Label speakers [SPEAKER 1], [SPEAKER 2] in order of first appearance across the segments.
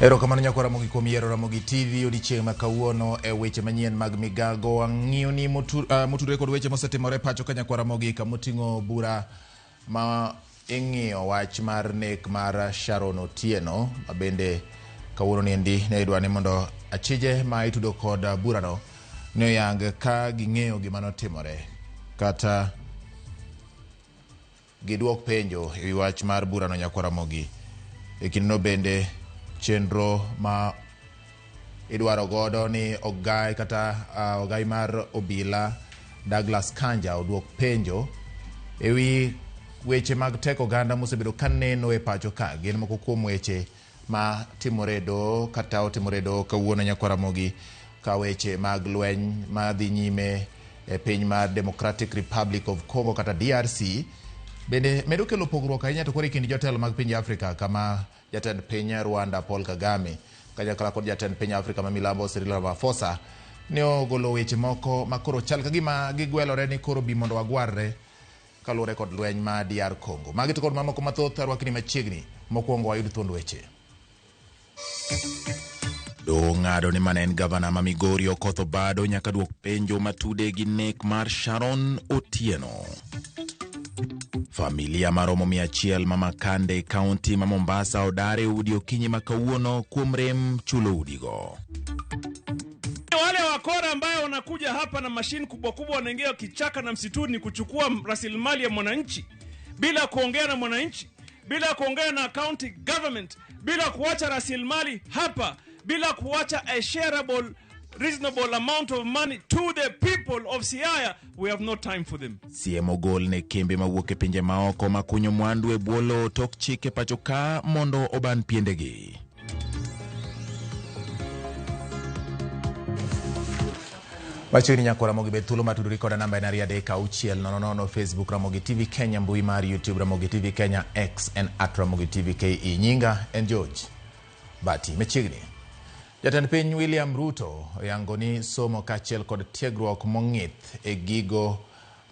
[SPEAKER 1] Erokamano nyakwa Ramogi kuom yiero Ramogi TV odiechieng' ma kawuono e weche manyien mag migago. Ang'iyo ni motudore kod weche mosetimore pacho ka nyakwa Ramogi kamoting'o bura ma ing'iyo wach mar nek mar Sharon Otieno ma bende kawuono niendi ne idwa ni mondo achije ma itudo kod burano ne oyang ka ging'eyo gima notimore kata Gidwok penjo e wi wach mar burano Nyakwar Ramogi. E kindeno bende chenro ma idwaro godo ni ogai kata ogai mar obila Douglas Kanja oduok penjo e wi weche mag teko oganda mosebedo ka neno e pacho ka gin moko kuom weche ma timore e doho kata otimore e doho kawuono Nyakwar Ramogi ka weche mag lweny ma dhi nyime e piny mar Democratic Republic of Congo kata DRC bende medo kelo pogruok ahinya to koro e kind jotelo mag pinje Afrika kama jatend piny Rwanda Paul Kagame kanyakla kod jatend piny Afrika ma milambo Cyril Ramaphosa ne ogolo weche moko ma koro chal ka gima gigwelore ni koro bi mondo wagwarre kaluwore kod lweny ma DR Congo. Magi to kod mamoko mathoth arwakni machiegni. Mokwongo wayud thuond weche. Doho ng'ado ni mane en gavana ma Migori Okoth Obado nyaka duok penjo matude gi nek mar Sharon Otieno. Familia maromo 100 ma Makande e kaunti ma Mombasa odar e udi okinyi ma kawuono kuom rem chulo udigo.
[SPEAKER 2] Wale wakora ambayo wanakuja hapa na mashine kubwa kubwa wanaingia kichaka na msituni kuchukua rasilimali ya mwananchi bila kuongea na mwananchi, bila kuongea na county government, bila kuacha rasilimali hapa, bila kuacha a shareable reasonable amount of money to the people of Siaya, we have no time for them.
[SPEAKER 1] Siem ogol ne kembe mawuok e pinje maoko makunyo mwandu e bwo lowo tok chike pacho ka mondo oban piendegi. Machiegni nyakwa Ramogi bed thuolo mar tudori koda namba en 23600 Facebook Ramogi TV Kenya, mbui mar YouTube Ramogi TV Kenya, X en at Ramogi TV KE. Nyinga en George Bati. Machiegni. Jatend piny William Ruto oyango ni somo kaachiel kod tiegruok mong'ith e gigo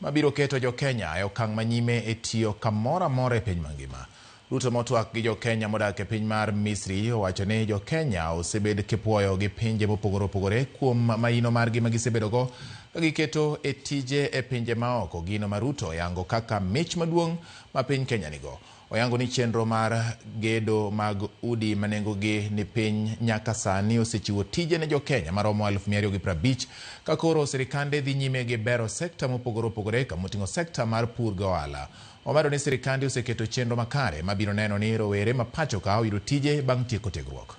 [SPEAKER 1] mabiro keto jo Kenya e okang' manyime e tiyo kamoro amora e piny mangima. Ruto motwak gi jo Kenya modak e piny mar Misri owacho ni jo Kenya osebed kipuoyo gi pinje mopogore opogore kuom maino margi ma gisebedogo ka giketo e tije e pinje maoko, gino ma Ruto oyango kaka mich maduong' ma piny Kenya nigo. Oyango ni chenro mar gedo mag udi ma nengogi ni piny nyaka sani osechiwo tije ne jo Kenya maromo 250,000 ka koro sirikande dhi nyime gi bero sekta mopogore opogore kamoting'o sekta mar pur gi ohala. Omedo ni sirikande oseketo chenro makare mabiro neno ni rowere ma pacho ka oyudo tije bang' tieko tiegruok.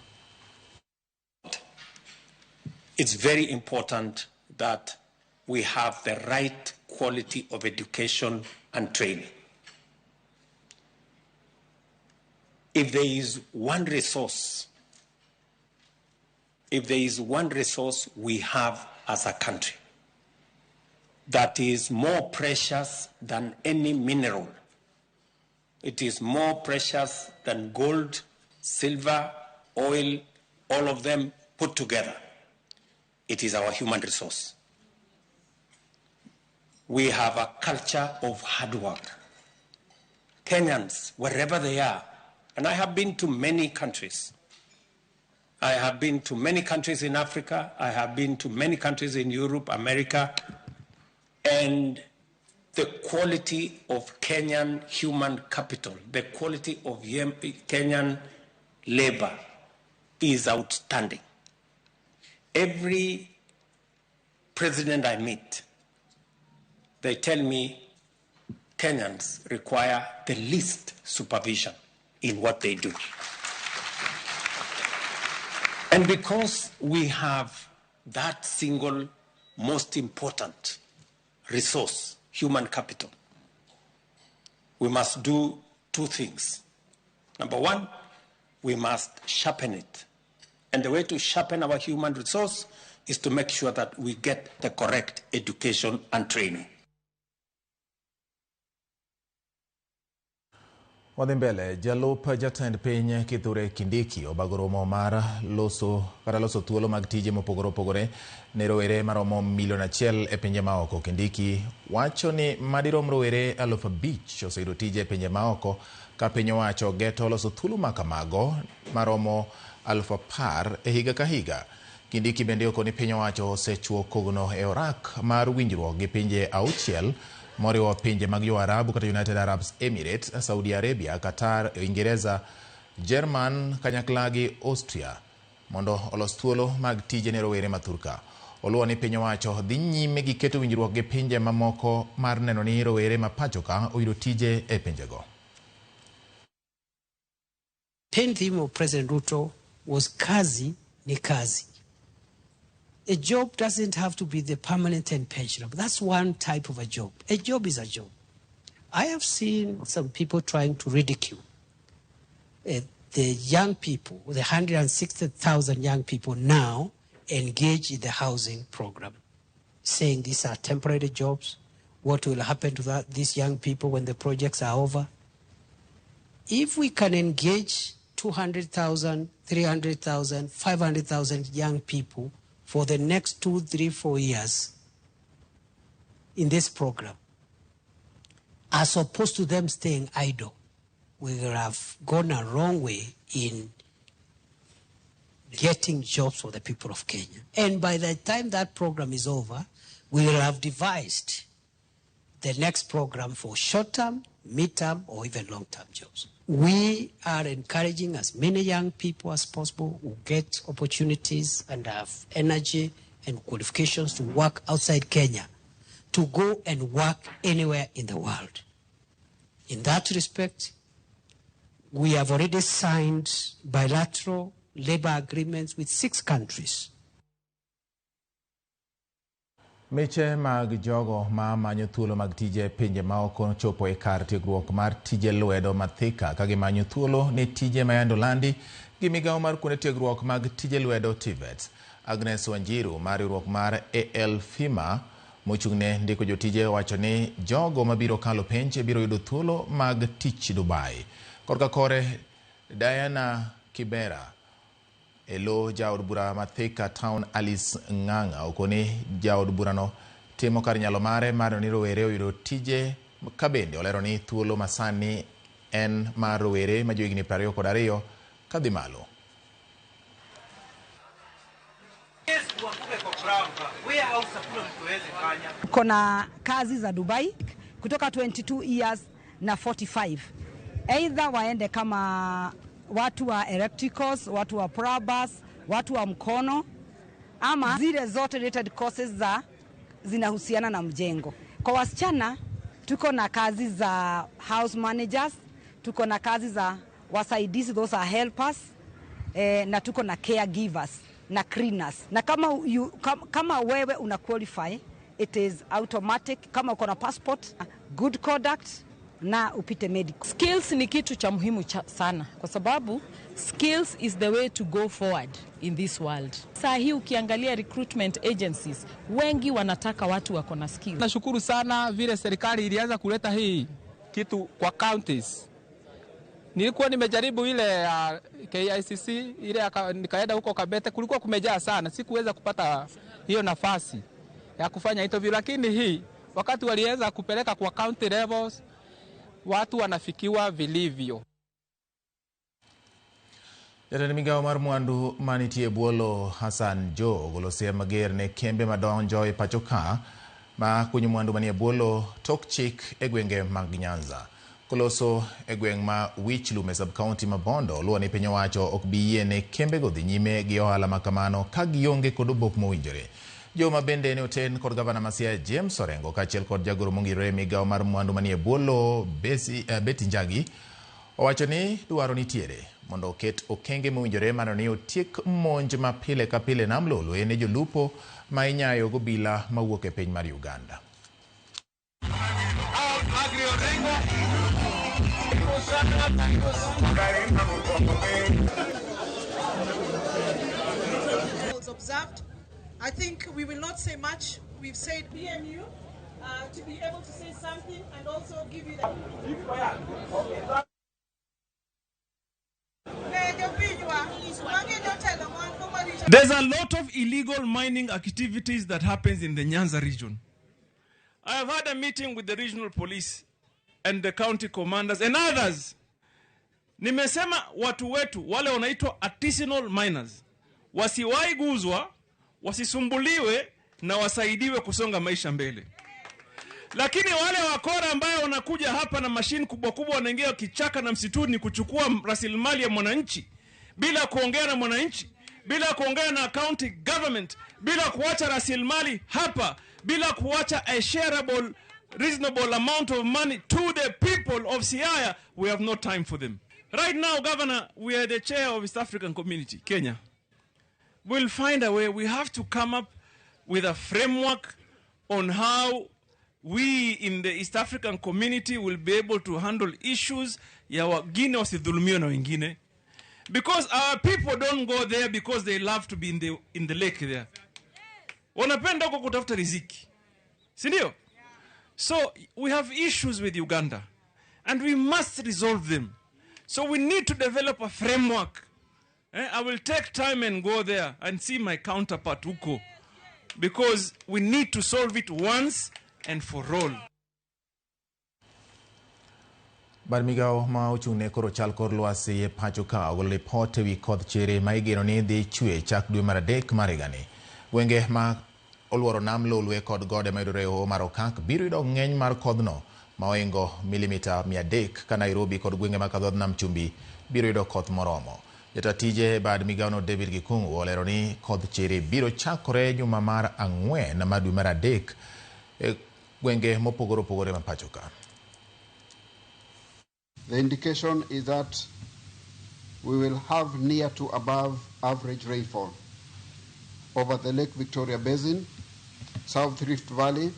[SPEAKER 3] It's very important that we have the right quality of education and training. If there is one resource, if there is one resource we have as a country that is more precious than any mineral, it is more precious than gold, silver, oil, all of them put together. It is our human resource. We have a culture of hard work. Kenyans, wherever they are, and I have been to many countries. I have been to many countries in Africa. I have been to many countries in Europe, America, and the quality of Kenyan human capital, the quality of Kenyan labor is outstanding. Every president I meet, they tell me Kenyans require the least supervision in what they do. And because we have that single most important resource, human capital, we must do two things. Number one, we must sharpen it. And the way to sharpen our human resource is to make sure that we get the correct education and training.
[SPEAKER 1] Wadhi mbele, jalup jatend piny Kithure Kindiki obago romo mar loso kata loso thuolo mag tije mopogore opogore ne rowere maromo milion achiel e pinje maoko. Kindiki wacho ni madirom rowere 5,000 oseyudo tije e pinje maoko ka piny owacho geto loso thuolo ma kamago maromo 10,000 e higa ka higa. Kindiki bende okoni piny owacho osechuo kogno e orak mar winjruok gi pinje 6 moriwo pinje mag jo-Arabu kata United Arab Emirates, Saudi Arabia, Qatar, Uingereza, Jerman kanyakla gi Austria mondo olos thuolo mag tije ne rowere ma thurka. Oluwo ni piny owacho dhi nyime gi keto winjruok gi pinje mamoko mar neno ni rowere ma pacho ka oyudo tije e pinjego.
[SPEAKER 4] Main theme of President Ruto was kazi ni kazi. A job doesn't have to be the permanent and pensionable. That's one type of a job. A job is a job. I have seen some people trying to ridicule the young people, the 160,000 young people now engaged in the housing program, saying these are temporary jobs. What will happen to these young people when the projects are over? If we can engage 200,000, 300,000, 500,000 young people for the next 2, 3, 4 years in this program, as opposed to them staying idle, we will have gone a wrong way in getting jobs for the people of Kenya. And by the time that program is over, we will have devised the next program for short-term, mid-term, or even long-term jobs. We are encouraging as many young people as possible who get opportunities and have energy and qualifications to work outside Kenya to go and work anywhere in the world. In that respect, we have already signed bilateral labor agreements with 6 countries.
[SPEAKER 1] Miche mag jogo ma manyo thuolo mag tije pinje maoko chopo e kar tiegruok mar tije lwedo ma Thika ka gimanyo thuolo ne tije ma yande olandi gi migawo mar kuonde tiegruok mag tije lwedo TVET. Agnes Wanjiru mar riwruok mar ALFIMA mochung'ne ndiko jotije owacho ni jogo mabiro kalo penj biro yudo thuolo mag tich Dubai. Korka kore Diana Kibera elo jaod bura ma Thika Town Alice Ng'ang'a okoni jaod burano timo kar nyalo mare mar ni rowere oyudo tije ka bende olero ni thuolo masani en mar rowere ma johigni 22 kadhi malo.
[SPEAKER 5] Kuna kazi za Dubai kutoka 22 years na 45. Either waende kama watu wa electricals, watu wa plumbers, watu wa mkono, ama zile zote related courses za zinahusiana na mjengo. Kwa wasichana tuko na kazi za house managers, tuko na kazi za wasaidizi, those are helpers, na tuko na caregivers na cleaners. Na kama wewe una qualify, it is automatic. Kama uko na passport, good conduct na upite medical.
[SPEAKER 6] Skills ni kitu cha muhimu sana kwa sababu skills is the way to go forward in this world. Saa hii ukiangalia recruitment agencies wengi wanataka watu wako na skills.
[SPEAKER 7] Nashukuru sana vile serikali ilianza kuleta hii kitu kwa counties. Nilikuwa nimejaribu ile KICC ile nikaenda huko Kabete, kulikuwa kumejaa sana, sikuweza kupata hiyo nafasi ya kufanya interview, lakini hii wakati walianza kupeleka kwa county levels watu wanafikiwa vilivyo.
[SPEAKER 1] Jatend migawo mar mwandu manitie Bwolo Hassan Joho ogolo siem mager ne kembe madonjo e pacho ka ma kunyo mwandu manie Bwolo tok chik e gwenge mag Nyanza. Koloso e gweng' ma Wich Lum e sub-county ma Bondo luwo ni piny owacho ok bi yiene kembego dhi nyime gi ohala ma kamano ka gionge kod obok mowinjore. Joma bende ne oten kod gavana ma Siaya James Orengo kaachiel kod jagoro mongirore e migawo mar mwandu manie Bwolo Betty Njagi owacho ni dwaro nitiere mondo oket okenge mowinjore mar ni otiek monj ma pile ka pile nam Lolwe ne jolupo ma inyayo gobila mawuok e piny mar Uganda.
[SPEAKER 8] Observed. I think we will not say much. We've said PMU to be able to say something and also give you the...
[SPEAKER 2] There's a lot of illegal mining activities that happens in the Nyanza region. I have had a meeting with the regional police and the county commanders and others. Nimesema watu wetu wale wanaitwa artisanal miners wasiwahi guzwa, wasisumbuliwe na wasaidiwe kusonga maisha mbele. Lakini wale wakora ambayo wanakuja hapa na mashine kubwa kubwa wanaingia kichaka na msituni kuchukua rasilimali ya mwananchi bila kuongea na mwananchi, bila kuongea na county government, bila kuacha rasilimali hapa, bila kuacha a shareable reasonable amount of money to the people of Siaya, we have no time for them. Right now, Governor, we are the chair of East African Community, Kenya. We'll find a way. We have to come up with a framework on how we in the East African Community will be able to handle issues ya wengine wasidhulumiwe na wengine. Because our people don't go there because they love to be in the lake there. Wanapenda huko kutafuta riziki. Si ndio? So we have issues with Uganda and we must resolve them. So we need to develop a framework. I will take time and go there and see my counterpart huko because we need to solve it once and for all.
[SPEAKER 1] Bad migawo ma ochung' ne koro chal kor lwasi e pacho ka ogolo lipot ewi kodh chwiri ma igeno ni dhi chwe chak dwe mar adek mar higani. Gwenge ma oluoro nam Lolwe kod gode mayudore e hoho mar Okak biro yudo ng'eny mar kodhno ma ohingo milimita 300 ka Nairobi kod gwenge mag dho nam chumbi biro yudo koth moromo. Jata tije e bad migawono David Gikungu olero ni kodh chiri biro chakore juma mar ang'wen mar dwe mar adek e gwenge mopogore opogore ma pacho ka.
[SPEAKER 9] The indication is that we will have near to above average rainfall over the Lake Victoria Basin, South Rift Valley,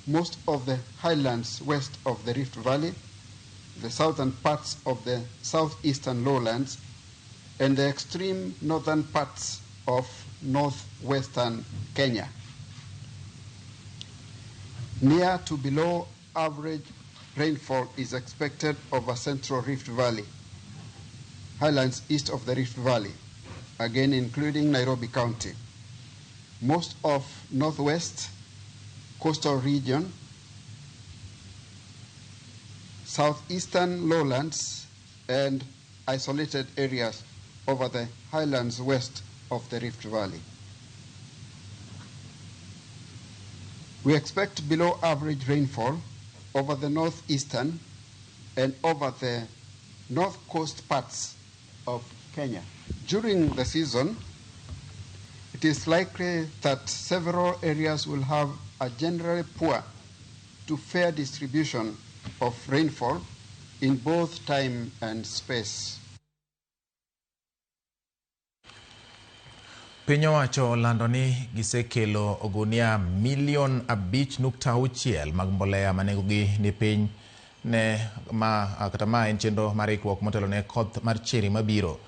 [SPEAKER 9] most of the highlands west of the Rift Valley, the southern parts of the southeastern lowlands, and the extreme northern parts of northwestern Kenya. Near to below average rainfall is expected over central Rift Valley, highlands east of the Rift Valley, again including Nairobi County. Most of northwest coastal region, southeastern lowlands, and isolated areas over the highlands west of the Rift Valley. We expect below average rainfall over the northeastern and over the north coast parts of Kenya. During the season, it is likely that several areas will have a generally poor to fair distribution of rainfall in both time and space.
[SPEAKER 1] Piny owacho olando ni gisekelo ogunia milion 5.6 mag mbolea ma nengogi ni piny ne ma kata ma en chenro mar ikruok motelo ne koth mar chiri mabiro.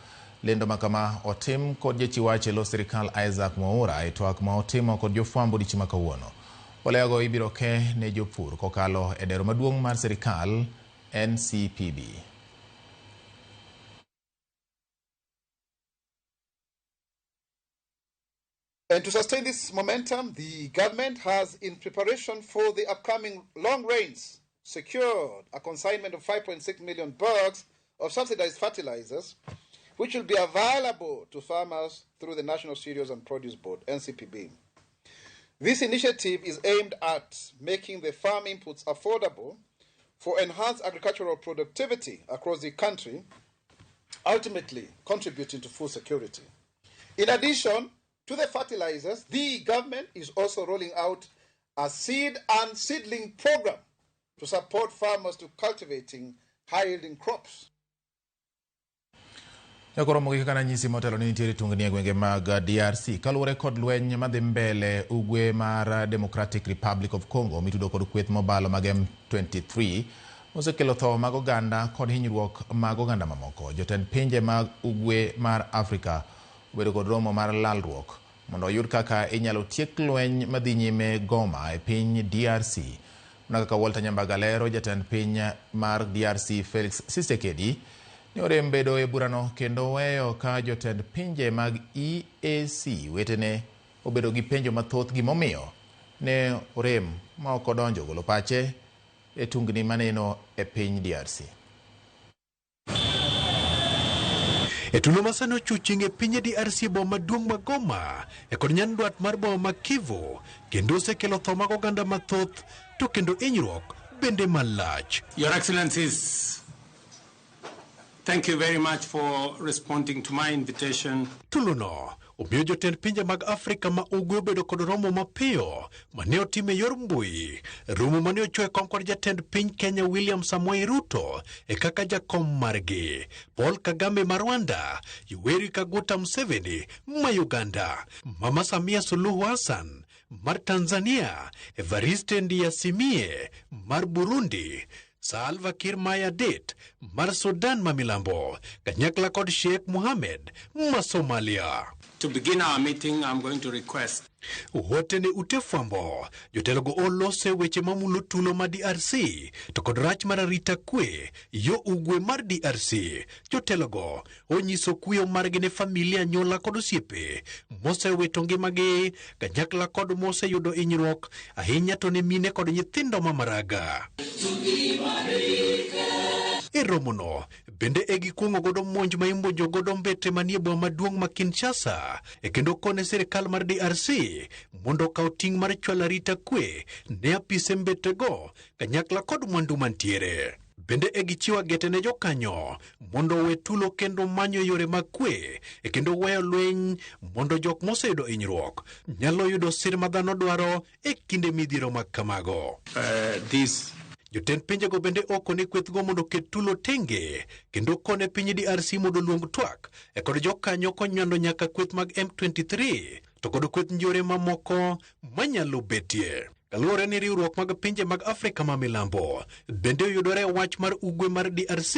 [SPEAKER 1] Lendo ma kama otim kod jachiw wach e lo sirikal Isaac Mwaura e twak ma otimo kod jofwambo odiechieng' ma kawuono. Mbolea go ibiro ke ne jopur kokalo e dero maduong' mar sirikal NCPB.
[SPEAKER 10] And to sustain this momentum, the government has, in preparation for the upcoming long rains, secured a consignment of 5.6 million bags of subsidized fertilizers, which will be available to farmers through the National Cereals and Produce Board, NCPB. This initiative is aimed at making the farm inputs affordable for enhanced agricultural productivity across the country, ultimately contributing to food security. In addition to the fertilizers, the government is also rolling out a seed and seedling program to support farmers to cultivating high-yielding crops.
[SPEAKER 1] Nyakoro mogik kaka nanyisi motelo ni nitiere tungni e gwenge mag DRC kaluwore kod lweny madhi mbele ugwe mar Democratic Republic of Congo mitudo kod kweth mobalo mag M23 osekelo tho mag oganda kod hinyruok mag oganda mamoko. Jotend pinje mag ugwe mar Afrika obedo kod romo mar lalruok mondo oyud kaka inyalo tiek lweny madhi nyime Goma e piny DRC. Mana kaka Walter Nyambaga lero, jatend piny mar DRC Felix Tshisekedi ne orem bedo e burano kendo weyo ka jotend pinje mag EAC wetene obedo gi penjo mathoth gimomiyo ne orem ma ok odonjo golo pache e tungni maneno e piny DRC.
[SPEAKER 11] E tulo ma sani ochuching e piny DRC boma maduong' ma Goma e kod nyandwat mar boma ma Kivu kendo osekelo tho mag oganda mathoth to kendo hinyruok bende malach.
[SPEAKER 3] Your Excellencies, thank you very much for responding to my invitation.
[SPEAKER 11] Tulono omiyo jotend pinje mag Afrika ma ugwe obedo kod romo mapiyo mane otim e yor mbui. Romo mane ochoe kom kod jatend piny Kenya William Samoei Ruto e kaka jakom margi, Paul Kagame ma Rwanda, Yoweri Kaguta Museveni ma Uganda, Mama Samia Suluhu Hassan mar Tanzania, Evariste Ndayishimiye mar Burundi, Salva Kiir Mayardit mar Sudan ma milambo, kanyakla kod Sheikh Mohamed ma Somalia.
[SPEAKER 3] To begin our meeting, I'm going to request
[SPEAKER 11] Wote ne ute fwambo, jotelogo olose weche mamulo tulo ma DRC to kod rach mar arita kwe yo ugwe mar DRC. Jotelogo onyiso kuyo margi ne familia, anyuola kod osiepe mosewito ngimagi kanyakla kod moseyudo hinyruok ahinya to ne mine kod nyithindo ma Maraga. E romono bende e gikuong'o godo monj ma imonjo godo mbete manie boma maduong' ma Kinshasa e kendo kone sirikal mar DRC mondo okaw ting' mar chwalo arita kwe ne apise mbetego kanyakla kod mwandu mantiere. Bende e gichiwo agete ne jokanyo mondo owe tulo kendo manyo yore mag kwe e kendo weyo lweny mondo jok moseyudo hinyruok nyalo yudo sir ma dhano dwaro e kinde midhiero mag kamago.
[SPEAKER 3] This
[SPEAKER 11] Jotend pinjego bende okone kwethgo mondo oket tulo tenge kendo kone piny DRC mondo oluong twak e kod jokanyo konywando nyaka kweth mag M23 to kod kweth njore mamoko manyalo betie. Kaluwore ni riwruok mag pinje mag Afrika ma milambo bende oyudore e wach mar ugwe mar DRC,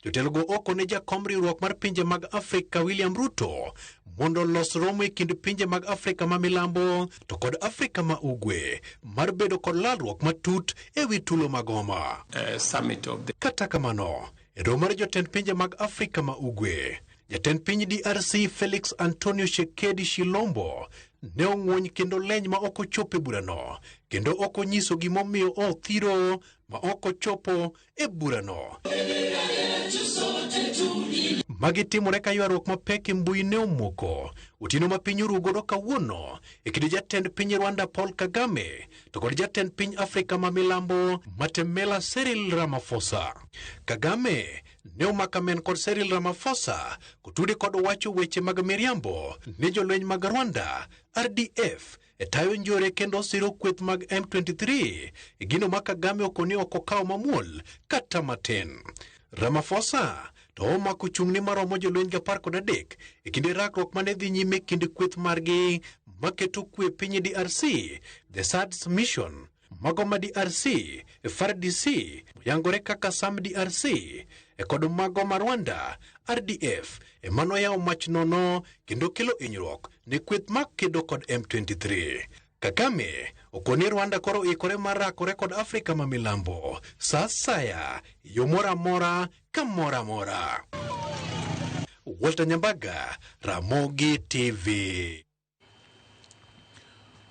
[SPEAKER 11] jotelogo okone jakom riwruok mar pinje mag Afrika William Ruto mondo olos romo e kind pinje mag Afrika ma milambo to kod Afrika ma ugwe mar bedo kod lalruok matut e wi tulo mag Goma.
[SPEAKER 3] Summit of the
[SPEAKER 11] Kata kamano, e romo mar jotend pinje mag Afrika ma ugwe, jatend piny DRC Felix Antonio Tshisekedi Tshilombo ne ong'wony kendo leny ma ok ochopo e burano kendo ok onyiso gimomiyo othiro ma ok ochopo e burano. Magi timore ka ywaruok mapek e mbui ne omoko otieno ma piny oru godo kawuono e kind jatend piny Rwanda Paul Kagame to kod jatend piny Afrika ma milambo Matamela Cyril Ramaphosa. Kagame ne omako amen kod Cyril Ramaphosa kotude kod wacho weche mag miriambo ne jolweny mag Rwanda RDF e tayo njore kendo siro kweth mag M23 e gino ma Kagame okoni ok okawo mamuol kata matin. Ramaphosa to omako chung'ne maromo jolweny 13 e kinde rakruok mane dhi nyime kind kweth margi maketo kwe piny DRC, the SADC mission mago ma DRC, FARDC oyangore kaka SAM DRC e kod mago ma Rwanda RDF emanoyawo mach nono kendo kelo hinyruok ne kweth makedo kod M23. Kagame okoni Rwanda koro ikore mar rakore kod Afrika ma milambo sa asaya, yo moro amora, kamoro amora. Walter Nyambaga, Ramogi TV.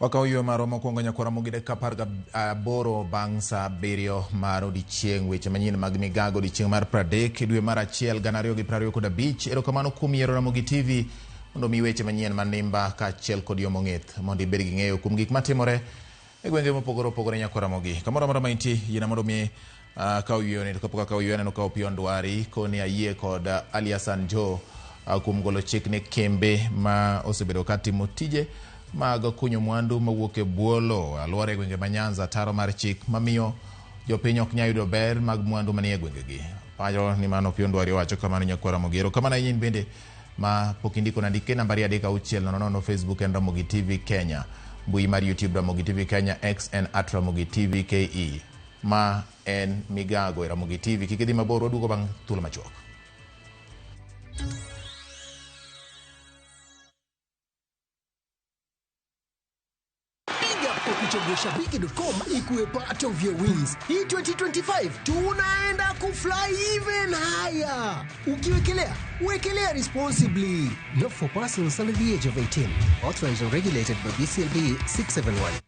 [SPEAKER 1] Wakawo yweyo marwa mokwongo nyaka Ramogi dakika 18 bang' sa 7 mar odiechieng'. Weche manyien mag migago odiechieng' mar 30 dwe mar 1 2025. Erokamano kuom yiero Ramogi TV mondo mi weche manyien manimba kaachiel kod yo mong'ith mondo ibed gi ng'eyo kuom gik matimore e gwenge mopogore opogore nyaka Ramogi. Kamoro amora ma intie, yiena mondo mi akaw yweyoni. To kapok akawo yweyo aneno ka Opiyo Ndwari koni ayie kod Ali Hassan Joho kuom golo chik ne kembe ma osebedo katimo tije mag kunyo mwandu mawuok e bwo lowo alwora e gwenge ma Nyanza taro mar chik mamiyo jopiny ok nyal yudo ber mag mwandu manie gwengegi. Paro ni mano Opiyo Ndwari owacho kamano nyakwar Ramogi. Erokamano ahinya in bende ma pok indiko na ndike nambari 3 6 0 0 Facebook en Ramogi TV Kenya, mbui mar YouTube Ramogi TV Kenya, X en @Ramogi TV KE. Ma en Migago e Ramogi TV. Kik idhi mabor, waduogo bang' thuolo machuok.
[SPEAKER 12] Big up kwa kuchagua Shabiki.com ikuwe part of your wins. Hii 2025 tunaenda kufly even higher. Ukiwekelea, wekelea responsibly. Not for persons under the age of 18. Authorized and regulated by BCLB 671.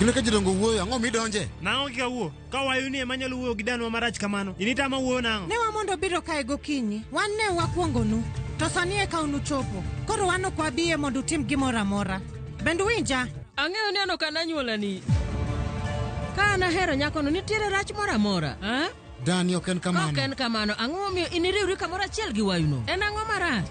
[SPEAKER 13] Ok ine ka jodongo wuoyo, ang'o midonje?
[SPEAKER 14] Nang'o kik awuo? Ka wayuni ema nyalo wuoyo gi danwa marach kamano, initama wuoyo nang'o?
[SPEAKER 15] Ne wamondo biro kae gokinyi. Wan ne wakwongonu. To sani eka unuchopo. Koro wan ok wabiye mondo utim gimoro amora. Bende uwinja?
[SPEAKER 16] Ang'eyo ni an ok an anyuolani. Ka an ahero nyakono, nitiere rach moro amora. Eh?
[SPEAKER 13] Dani ok en
[SPEAKER 16] Ka
[SPEAKER 13] kamano.
[SPEAKER 16] ok en kamano, ang'o momiyo in iriwri kamoro achiel gi wayuno? En ang'o marach?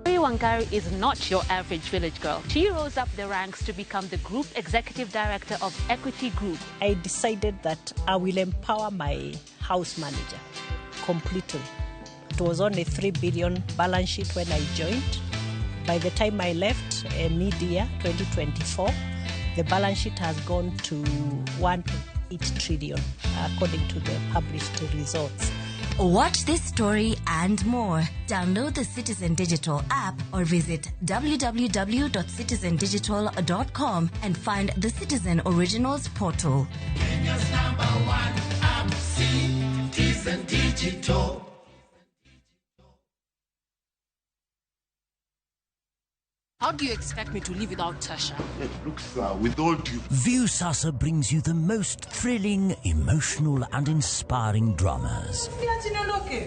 [SPEAKER 17] Mary Wangari is not your average village girl. She rose up the ranks to become the Group Executive Director of Equity Group.
[SPEAKER 18] I decided that I will empower my house manager completely. It was only 3 billion balance sheet when I joined. By the time I left mid-year 2024, the balance sheet has gone to 1.8 trillion, according to the published results.
[SPEAKER 19] Watch this story and more. Download the Citizen Digital app or visit www.citizendigital.com and find the Citizen Originals portal.
[SPEAKER 20] Kenya's number one app, Citizen Digital.
[SPEAKER 21] How do you expect me to live without Tasha?
[SPEAKER 22] Look, sir, with all due
[SPEAKER 23] Viusasa brings you the most thrilling, emotional, and inspiring dramas.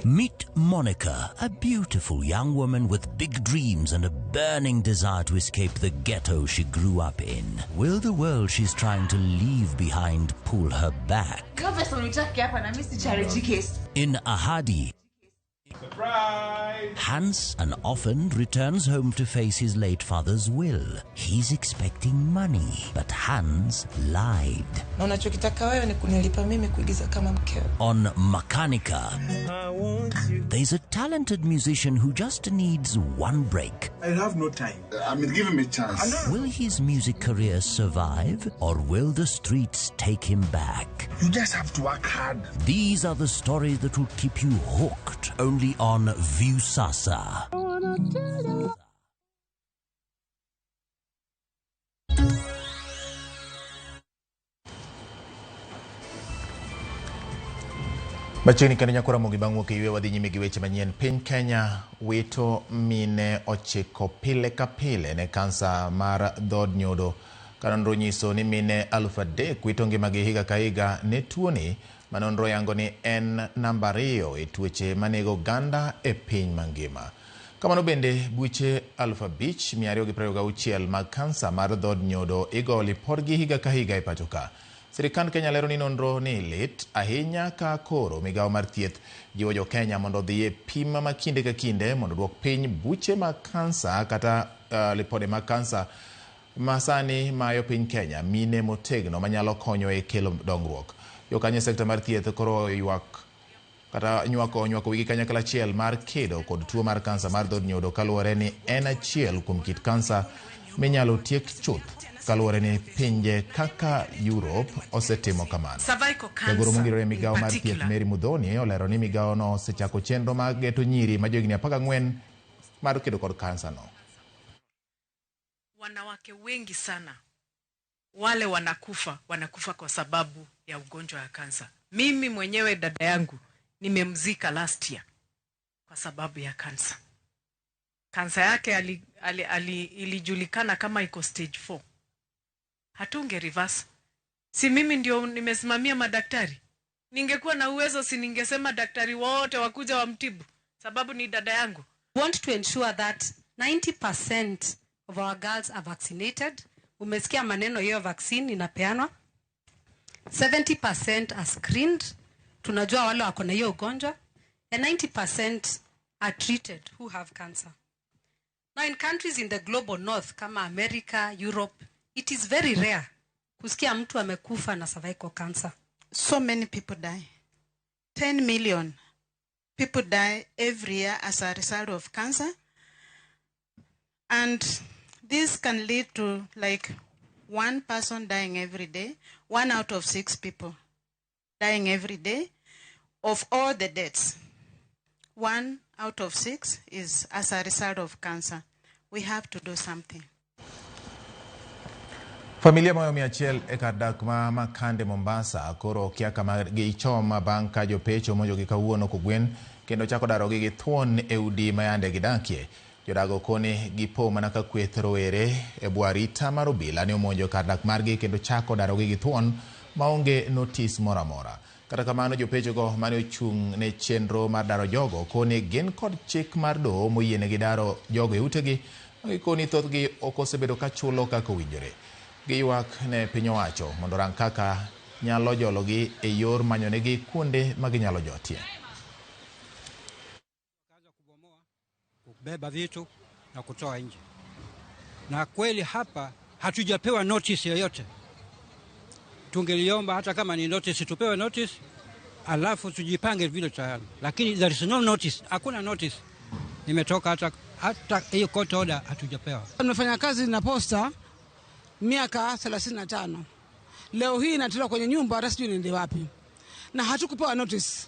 [SPEAKER 23] Meet Monica, a beautiful young woman with big dreams and a burning desire to escape the ghetto she grew up in. Will the world she's trying to leave behind pull her back? In Ahadi, Hans, an orphan, returns home to face his late father's will. He's expecting money, but Hans lied.
[SPEAKER 24] Na unachokitaka wewe ni kunilipa mimi kuigiza kama mkeo.
[SPEAKER 23] On Makanika, there's a talented musician who just needs one break.
[SPEAKER 22] I have no time. I mean, give him a chance.
[SPEAKER 23] Will his music career survive, or will the streets take him back?
[SPEAKER 22] You just have to work hard.
[SPEAKER 23] These are the stories that will keep you hooked only on Viusasa.
[SPEAKER 1] Machiegni kendo nyako Ramogi bang' wuok e yweyo wadhi nyime gi weche manyien. Piny Kenya wito mine 9 pile ka pile ne kansa mar dhood nyodo. Ka nonro nyiso ni mine 3,000 wito ngimagi higa ka higa ne tuoni, ma nonro yango ni en namba 2 e tuoche manego oganda e piny mangima. Kamano bende buche 5,226 mag kansa mar dhood nyodo igo lipodgi higa ka higa e pacho ka. Sirikand Kenya lero ni nonro ni lit ahinya ka koro migawo mar thieth jiwo jo Kenya mondo odhi e pim ma kinde ka kinde mondo duok piny buche mag kansa kata lipode mag kansa ma sani mayo piny Kenya mine motegno manyalo konyo e kelo dongruok. Jokanyo e sekta mar thieth koro ywak kata nywako wigi kanyakla achiel mar kedo kod tuo mar kansa mar dhood nyodo kaluwore ni en achiel kuom kit kansa minyalo tiek chuth kaluwore ni pinje kaka Europe osetimo kamano. Jagoro mongirore e migawo mar thieth Mary Muthoni olero ni migawono osechako chenro mar geto nyiri ma johigni 14 mar kedo kod kansa no.
[SPEAKER 25] Wanawake wengi sana wale wanakufa kwa sababu ya ugonjwa wa kansa. Mimi mwenyewe dada yangu nimemzika last year kwa sababu ya kansa. Kansa yake ilijulikana kama iko stage 4. Hatunge reverse. Si mimi ndio nimesimamia madaktari. Ningekuwa na uwezo si ningesema daktari wote wakuja wamtibu, sababu ni dada yangu.
[SPEAKER 26] We want to ensure that 90% of our girls are vaccinated. Umesikia maneno hiyo vaccine inapeanwa. 70% are screened. Tunajua wale wako na hiyo ugonjwa. And 90% are treated who have cancer. Now in countries in the global north kama America, Europe, it is very rare kusikia mtu amekufa na cervical cancer.
[SPEAKER 8] So many people die. 10 million people die every year as a result of cancer. And this can lead to like one person dying every day, 1 out of 6 people dying every day. Of all the deaths, 1 out of 6 is as a result of cancer. We have to do something.
[SPEAKER 1] Familia moyo 100 e kar dak ma Makande Mombasa koro okia kama gichom bang' ka jopecho omonjogi kawuono kogwen kendo chako darogi gi thuon e udi ma yande gidakie. Jodago koni gipo mana ka kweth rowere e bwo arita mar obila ne omonjo kar dak margi kendo chako darogi gi thuon maonge notis moro amora. Kata kamano jopechogo mane ochung' ne chenro mar daro jogo koni gin kod chik mar doho moyienegi daro jogo e utegi ma gikoni thothgi ok osebedo ka chulo kaka owinjore. Giywak ne piny owacho mondo orang kaka nyalo jologi e yor manyonegi kuonde ma ginyalo jotie.
[SPEAKER 2] Kubeba vitu na kutoa nje. Na kweli hapa hatujapewa notice yoyote. Tungeliomba hata kama ni notice tupewe notice alafu tujipange vile tayari. Lakini there is no notice, hakuna notice. Nimetoka hata hiyo court order hatujapewa.
[SPEAKER 4] Nimefanya kazi na posta miaka 35. Leo hii natoka kwenye nyumba hata sijui niende wapi. Na hatukupewa notice.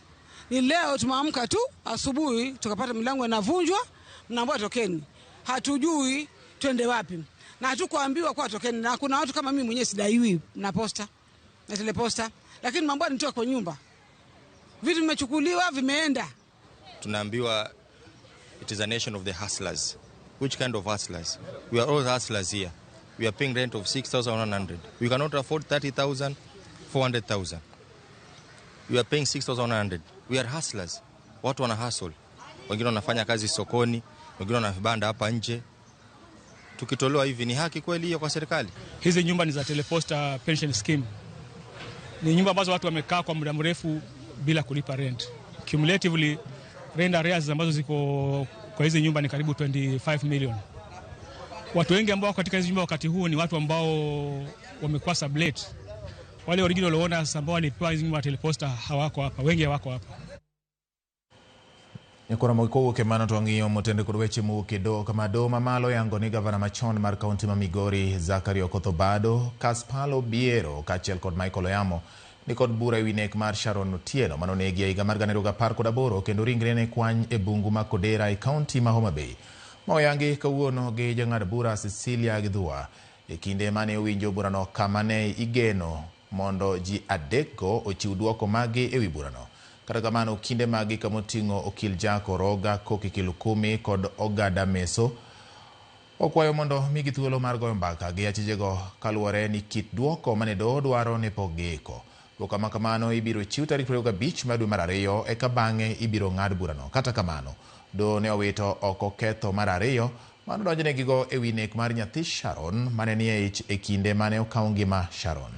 [SPEAKER 4] Ni leo tumeamka tu asubuhi tukapata milango inavunjwa, mnaambiwa tokeni. Hatujui twende wapi. Na hatukuambiwa kwa tokeni. Na kuna watu kama mimi mwenyewe sidaiwi na posta, na teleposta, lakini mambo nitoka kwa nyumba. Vitu vimechukuliwa vimeenda.
[SPEAKER 5] Tunaambiwa it is a nation of the hustlers. Which kind of hustlers? We are all hustlers here. We are paying rent of 6,100. We cannot afford 30,000, 400,000. We are paying 6,100. We are hustlers. Watu wana hustle. Wengine wanafanya kazi sokoni, wengine wana vibanda hapa nje. Tukitolewa hivi ni haki kweli hiyo kwa serikali?
[SPEAKER 6] Hizi nyumba ni za Teleposta Pension Scheme. Ni nyumba ambazo watu wamekaa kwa muda mrefu bila kulipa rent. Cumulatively rent arrears ambazo ziko kwa hizi nyumba ni karibu 25 million. Watu wengi ambao katika hizi nyumba wakati huu ni watu ambao wamekuwa sublet. Wale original owners ambao walipewa hizi nyumba Teleposta hawako hapa, wengi hawako hapa.
[SPEAKER 1] Nyakora mokowuok e mano to wang'iyo motende kod weche mowuok e doho kama doho mamalo yango ni gavana machon mar kaunti ma Migori Zachary Okoth Obado, Kaspalo Biero kaachiel kod Michael Oyamo ni kod bura ewi nek mar Sharon Otieno manonegi e higa mar 2018 kendo ringre ne kwany e bungu ma Kodera e kaunti ma Homa Bay. Ma oyangi kawuono gi jang'ad bura Cecilia Githua e kinde mane owinjo burano kama ne igeno mondo ji adekgo ochiw duoko maggi ewi burano. Kata kamano kinde magi kamoting'o okil Jack Oroga, Koki Kilukumi kod Ogada Meso okwayo mondo migi thuolo mar goyo mbaka gi achijego kaluwore ni kit duoko mane doho dwaro ne pok giiko. Duoko ma kamano ibiro chiw tarik 25 mar dwe mar ariyo eka bang'e ibiro ng'ad burano. Kata kamano doho ne owito oko ketho mar ariyo manodonjnegigo ewi nek mar nyathi Sharon mane nie ich e kinde mane okaw ngima Sharon.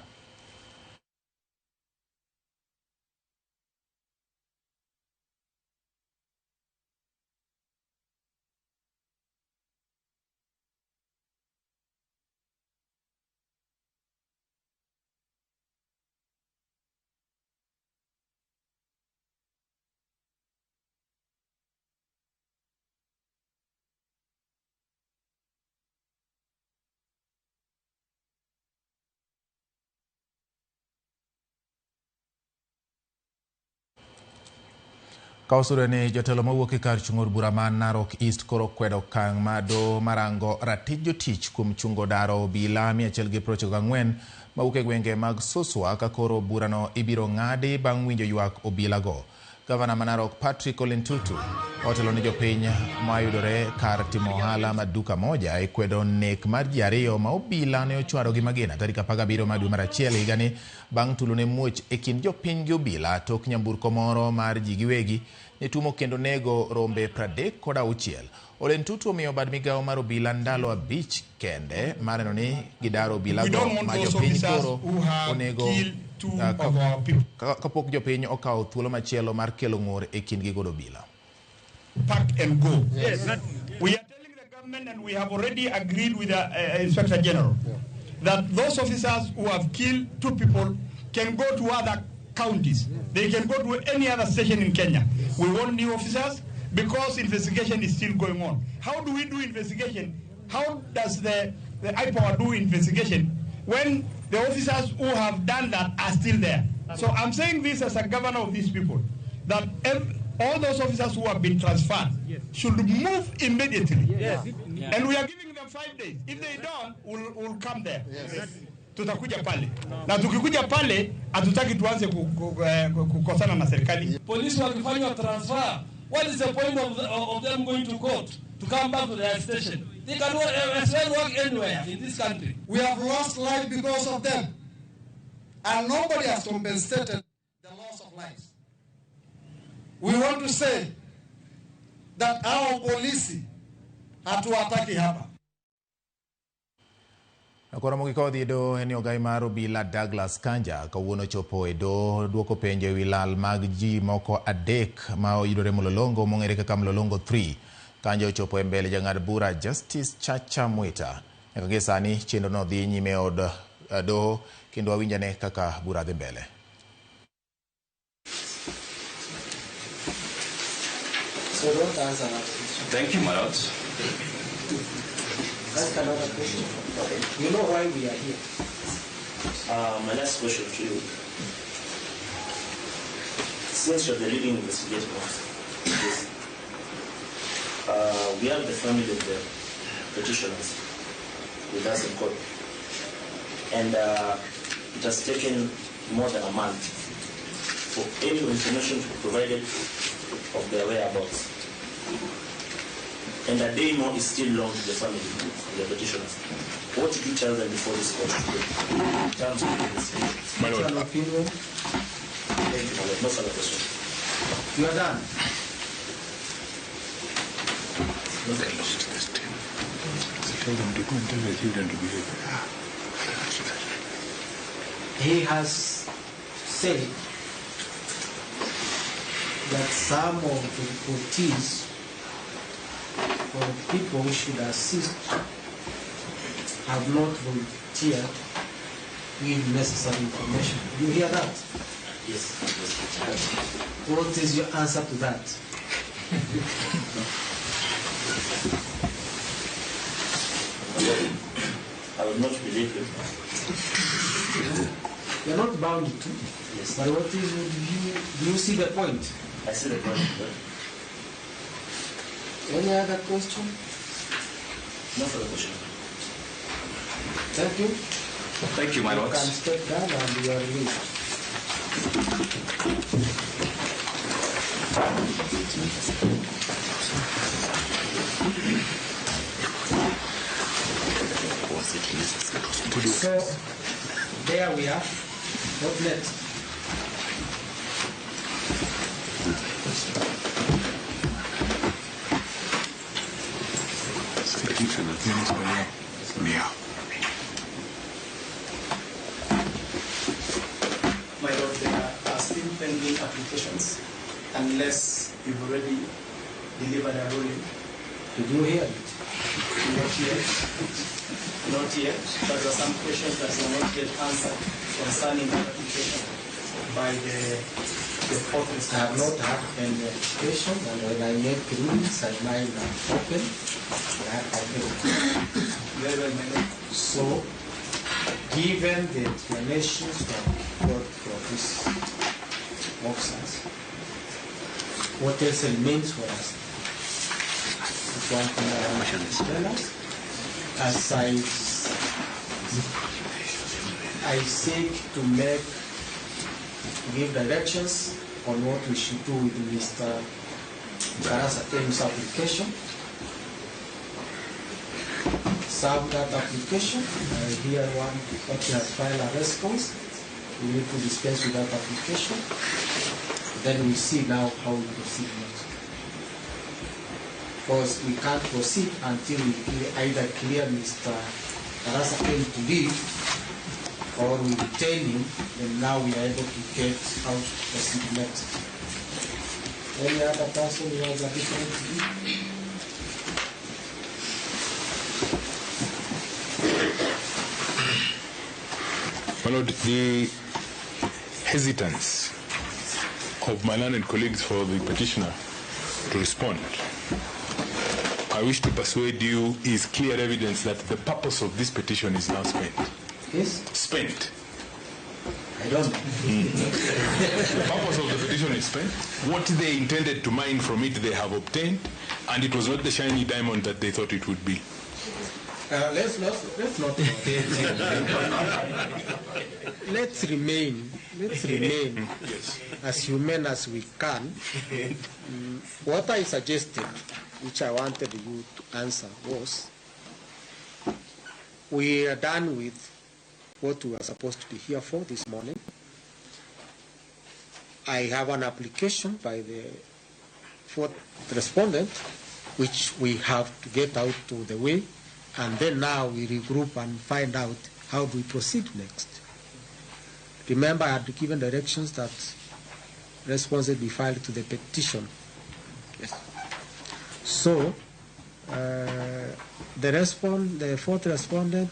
[SPEAKER 1] Ka osure ni jotelo mawuok e kar chung' od bura ma Narok East koro kwedo okang' ma doho marango ratich jotich kuom chungo daro obila 194 mawuok e gwenge mag Suswa ka koro burano ibiro ng'adi bang' winjo ywak obilago. Gavana ma Narok Patrick Ole Ntutu otelo ne jopiny mayudore kar timo ohala ma duka moja e kwedo nek mar ji ariyo ma obila ne ochwado gi magina tarik 17 mar dwe mar achiel higani bang' tulo ne muoch e kind jopiny gi obila tok nyamburko moro mar ji giwegi ne tumo kendo nego rombe 36. Ole Ntutu omiyo bad migawo mar obila ndalo 5 kende mar neno ni gidaro obila go ma jopiny koro onego kapok jopiny okawo thuolo machielo mar kelo ng'ur e kindgi kod obila.
[SPEAKER 7] Pack and go. Yes. We are telling the government, and we have already agreed with the Inspector General, that those officers who have killed 2 people can go to other counties. They can go to any other station in Kenya. We want new officers because investigation is still going on. How do we do investigation? How does the IPOA do investigation when the officers who have done that are still there? So I'm saying this as a governor of these people, that all those officers who have been transferred should move immediately Yeah. And we are giving them 5 days. If they don't, we'll come there. Yes. Tutakuja pale. Na tukikuja pale, hatutaki tuanze kukosana na serikali.
[SPEAKER 3] Polisi wakifanywa transfer, what is the point of them going to court to come back to their station? They can as well work anywhere in this country.
[SPEAKER 9] We have lost life because of them. And nobody has compensated the loss of lives. We want to say that our police hatuwataki hapa.
[SPEAKER 1] Koro mogik odhi e doho en ogai mar obila Douglas Kanja kawuono chopo e doho duoko penjo ewi lal mag ji moko 3 ma oyudore Mlolongo mong'ere kaka Mlolongo 3. Kanja ochopo e mbele jang'ad bura Justice Chacha Mwita. Nyaka gie sani chenro no dhi nyime e od doho kendo wawinjane kaka bura dhi mbele.
[SPEAKER 10] So don't answer that question.
[SPEAKER 11] Thank you, my lord.
[SPEAKER 10] Ask another question. Okay. You know why we are here?
[SPEAKER 11] My last question to you. Since you're the leading investigator of this, we have the family of the petitioners with us in court. And it has taken more than a month for any information to be provided of their whereabouts. And a day more is still long to the family of the petitioners. What did you tell them before this court today? In terms of the investigation.
[SPEAKER 22] My lord.
[SPEAKER 10] An opinion.
[SPEAKER 11] Thank you, my lord. No further question.
[SPEAKER 10] You are done.
[SPEAKER 22] They lost this team. So tell them to go and tell their children to behave.
[SPEAKER 10] He has said that some of the deportees or the people who should assist have not volunteered to give necessary information. Do you hear that?
[SPEAKER 11] Yes.
[SPEAKER 10] What is your answer to that?
[SPEAKER 11] I would not believe you.
[SPEAKER 10] You're not bound to.
[SPEAKER 11] Yes.
[SPEAKER 10] But what is, do you see the point?
[SPEAKER 11] I see the point.
[SPEAKER 10] Any other question?
[SPEAKER 11] No further question.
[SPEAKER 10] Thank you.
[SPEAKER 11] Thank you, my lord.
[SPEAKER 10] You can step down and you are released. So, there we are. What next?
[SPEAKER 12] My lord, there are still pending applications unless you've already delivered a ruling.
[SPEAKER 10] Did you hear it?
[SPEAKER 12] Not yet. Not yet. But there are some questions that were not yet answered concerning that application by the fourth response.
[SPEAKER 10] I have not had any application, and when I make rulings, I mind are open.
[SPEAKER 12] Very well, my lord.
[SPEAKER 10] So, given the explanations that we got from these officers, what else remains for us? That's one thing I want to tell us. As I seek to give directions on what we should do with Mr. Barasa M's application. Serve that application. I hear one that he has filed a response. We need to dispense with that application. Then we see now how we proceed next. Because we can't proceed until we either clear Mr. Barasa M to leave or we retain him, then now we are able to get how to proceed next. Any other person who has a different view?
[SPEAKER 22] My Lord, the hesitance of my learned colleagues for the petitioner to respond, I wish to persuade you, is clear evidence that the purpose of this petition is now spent.
[SPEAKER 10] Yes?
[SPEAKER 22] Spent.
[SPEAKER 10] I don't know.
[SPEAKER 22] The purpose of the petition is spent. What they intended to mine from it, they have obtained, and it was not the shiny diamond that they thought it would be.
[SPEAKER 10] Let's not. Let's remain
[SPEAKER 22] yes,
[SPEAKER 10] as human as we can. What I suggested, which I wanted you to answer, was we are done with what we are supposed to be here for this morning. I have an application by the fourth respondent, which we have to get out to the way, and then now we regroup and find out how do we proceed next. Remember, I had given directions that responses be filed to the petition. Yes. So, the fourth respondent,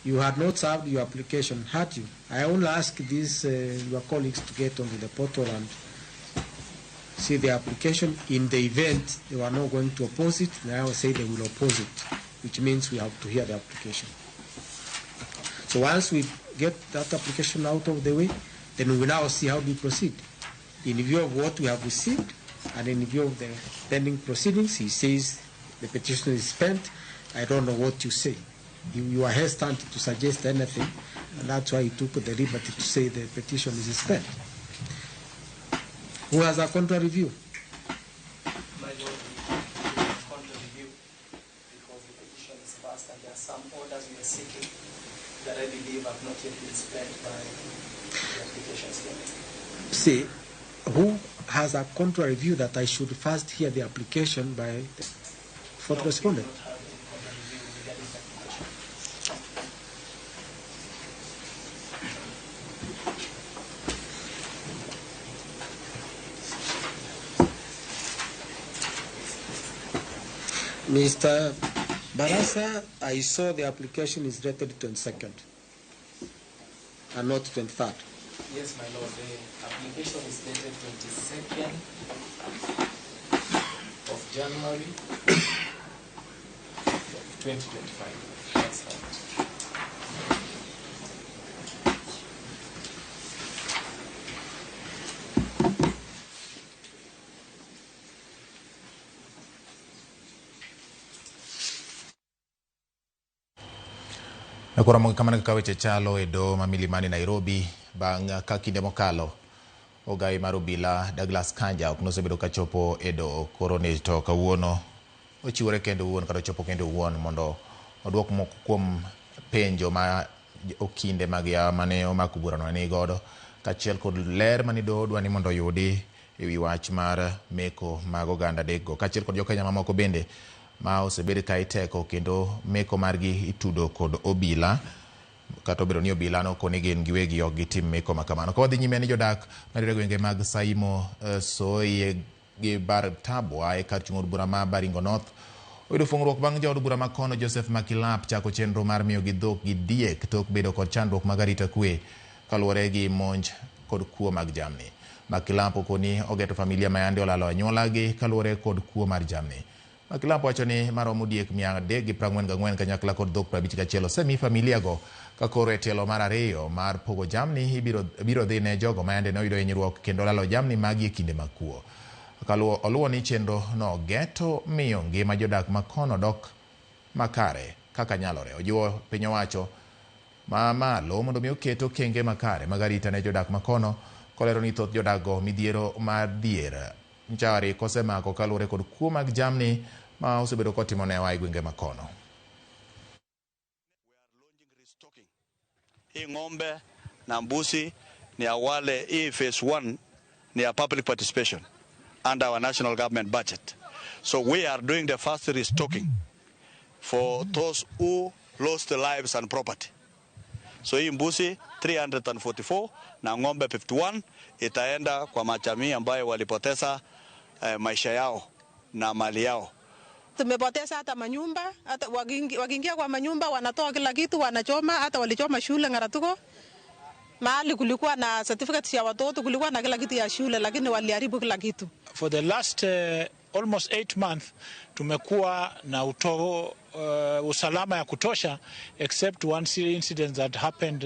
[SPEAKER 10] you had not served your application, had you? I only ask these your colleagues to get onto the portal and see the application. In the event they were not going to oppose it, they now say they will oppose it, which means we have to hear the application. So once we get that application out of the way, then we will now see how we proceed. In view of what we have received and in view of the pending proceedings, he says the petition is spent. I don't know what you say. You are hesitant to suggest anything, and that's why he took the liberty to say the petition is spent. Who has a contrary view?
[SPEAKER 12] My Lord, we have contrary view because the petition is vast and there are some orders we are seeking that I believe have not yet been spent by the applications here.
[SPEAKER 10] See, who has a contrary view that I should first hear the application by the fourth respondent?
[SPEAKER 12] We do not have any contrary view regarding the application.
[SPEAKER 10] Mr. Barasa, I saw the application is dated 22nd and not 23rd.
[SPEAKER 12] Yes, my lord, the application is dated 22nd of January 2025. That's right.
[SPEAKER 1] Nakoro kamano kaka weche chalo e doho ma Milimani Nairobi bang' ka kinde mokalo ogai mar obila Douglas Kanja ok nosebedo kachopo e doho, koro ni to kawuono ochiwore kendo owuon kata ochopo kendo owuon mondo oduok moko kuom penjo ma okinde mag yawa mane omako burano ni godo, kaachiel kod ler mane doho dwa ni mondo oyudi ewi wach mar meko mag oganda adekgo, kaachiel kod jokenya mamoko bende ma osebed ka iteko kendo meko margi itudo kod obila, kata obedo ni obila nokoni gin giwegi ok gitim meko ma kamano. Ka wadhi nyime ni jodak mayudore gwenge mag Saimo, Soy gi Bartabwa e kar chung' od bura ma Baringo North oyudo fung'ruok bang' jaod bura ma kono Joseph Makilap chako chenro mar miyogi dhok gi diek tok bedo kod chandruok mag arita kwe kaluwore gi monj kod kuo mag jamni. Makilap okoni ogeto familia ma yande olalo anyuolagi kaluwore kod kuo mar jamni. Makilap wacho ni maromo diek 344 kanyakla kod dhok 51 osemi familia go ka koro e tielo mar ariyo mar pogo jamni ibiro dhi ne jogo ma yande ne oyudo hinyruok kendo lalo jamni magi e kinde mag kuo. Kaluwo oluwo ni chenro no geto miyo ngima jodak makono dok makare kaka nyalore. Ojiwo piny owacho ma malo mondo mi oket okenge makare mag arita ne jodak makono, kolero ni thoth jodak go midhiero mar dhier nchari kosemako kaluwore kod kuo mag jamni ma osebedo kotimo newa e gwenge makono.
[SPEAKER 13] Hii ng'ombe na mbuzi ni ya wale, hii phase 1 ni ya public participation under our national government budget. So we are doing the first restocking for those who lost their lives and property. So hii mbuzi 344 na ng'ombe 51 itaenda kwa majamii ambayo walipoteza maisha yao na mali yao.
[SPEAKER 14] Tumepoteza hata manyumba, hata wakiingia kwa manyumba wanatoa kila kitu, wanachoma, hata walichoma shule Ngaratuko. Mahali kulikuwa na certificate ya watoto, kulikuwa na kila kitu ya shule, lakini waliharibu kila kitu.
[SPEAKER 15] For the last almost 8 months tumekuwa na usalama ya kutosha, except one serious incident that happened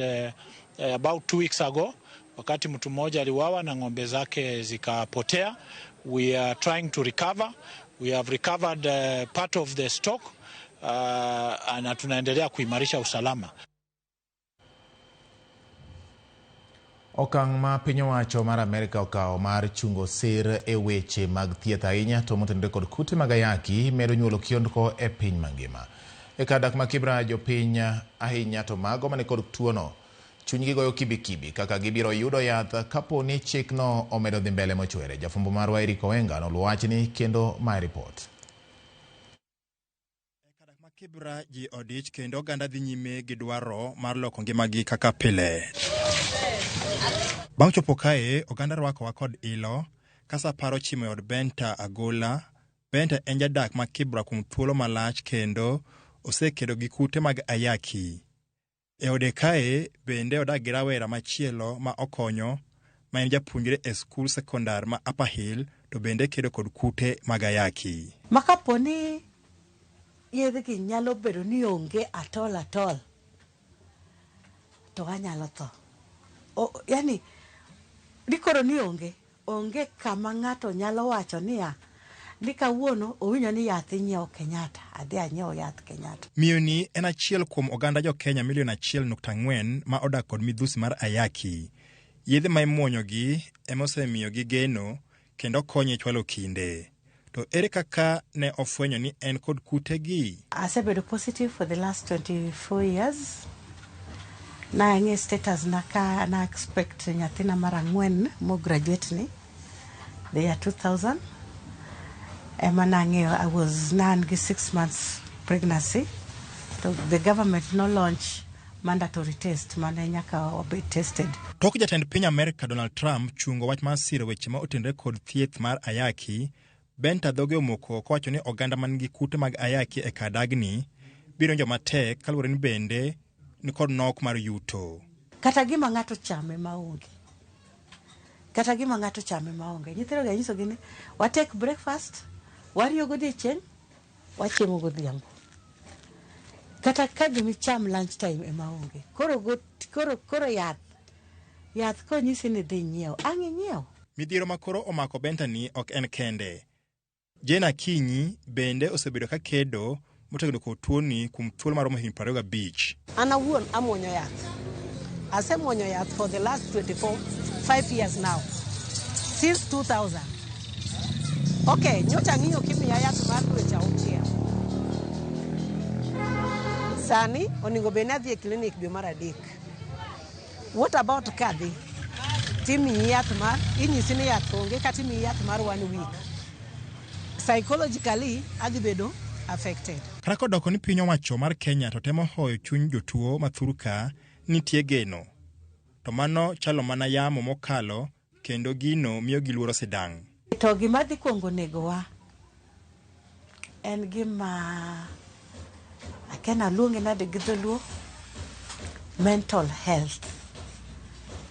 [SPEAKER 15] about 2 weeks ago, wakati mtu mmoja aliuawa na ng'ombe zake zikapotea. We are trying to recover. We have recovered part of the stock, Na tunaendelea kuimarisha usalama.
[SPEAKER 1] Okang' ma piny owacho mar Amerka okawo mar chungo sir e weche mag thieth ahinya to motenore kod kute mag ayaki medo nyuolo kiondko e piny mangima. E kar dak ma Kibra jopiny ahinya to mago mani kod tuono chunygi goyo kibikibi kaka gibiro yudo yath kapo ni chikno omedo dhi mbele mochwere. Jafwambo marwa Eric Oenga noluwo wachni kendo mae ripot.
[SPEAKER 16] Kibra ji odich kendo oganda dhi nyime gi dwaro mar loko ngimagi kaka pile. Bang' chopo kae, oganda rwakowa kod ilo ka sapar ochimo e od Benta Agola. Benta en jadak ma Kibra kuom thuolo malach kendo osekedo gi kute mag ayaki. E ode kae bende odak gi rawera machielo ma okonyo ma en japuonjre e skul sekondar ma Upper Hill to bende kedo kod kute mag ayaki.
[SPEAKER 17] Ma kapo ni yedhegi nyalo bedo ni onge at all at all, to anyalo tho. Yani dikoro ni onge kama ng'ato nyalo wacho niya ni kawuono owinjo ni yath inyiewo Kenyatta, adhi anyiew yath Kenyatta.
[SPEAKER 16] Miyo ni en achiel kuom oganda jo Kenya milion 1.4 ma odak kod midhusi mar ayaki. Yedhe ma imuonyogi ema osemiyogi geno kendo konye chwalo kinde. To ere kaka ne ofwenyo ni en kod kutegi?
[SPEAKER 17] Asebedo positive for the last 24 years. Nang'e status na ka na expect nyathina mar 4 mo graduate ni the year 2000. Ema nang'eyo I was nan gi 6 months pregnancy. To the government no launch mandatory test mane nyaka wabed tested.
[SPEAKER 16] Tok jatend piny Amerka Donald Trump chungo wach mar siro weche ma otenore kod thieth mar ayaki, Benta dhoge omoko kowacho ni oganda man gi kute mag ayaki e kar dagni biro winjo matek kaluwore ni bende ni kod nok mar yuto.
[SPEAKER 17] Kata gima ng'ato chame maonge. Kata gima ng'ato chame maonge. Nyithindo gi anyisogi ni wa take breakfast, wariyo godiechieng', wachiemo godhiambo. Kata ka gima icham lunch time ema onge. Koro yath konyisi ni dhi nyiew, ang' inyiew.
[SPEAKER 16] Midhiero ma koro omako Benta ni ok en kende. Jane Akinyi bende osebedo ka kedo motegno kod tuoni kuom thuolo maromo higni 25.
[SPEAKER 18] An awuon amuonyo yath. Asemuonyo yath for the last 5 years now. Since 2000. Okay, nyocha ang'iyo kimiya yath mar dweche 6. Sani onego bed ni adhi e klinik dwe mar 3. What about kadhi? Timiyi yath mar, inyisi ni yath onge kata imiyi yath mar 1 week. Psychologically, adhi bedo affected.
[SPEAKER 16] Kata kodoko ni piny owacho mar Kenya to temo hoyo chuny jotuo ma thurka nitie geno. To mano chalo mana yamo mokalo kendo gino miyo gi luoro sidang'.
[SPEAKER 17] To gima dhi kuongo negowa en gima akia aluonge nade gi dholuo, mental health,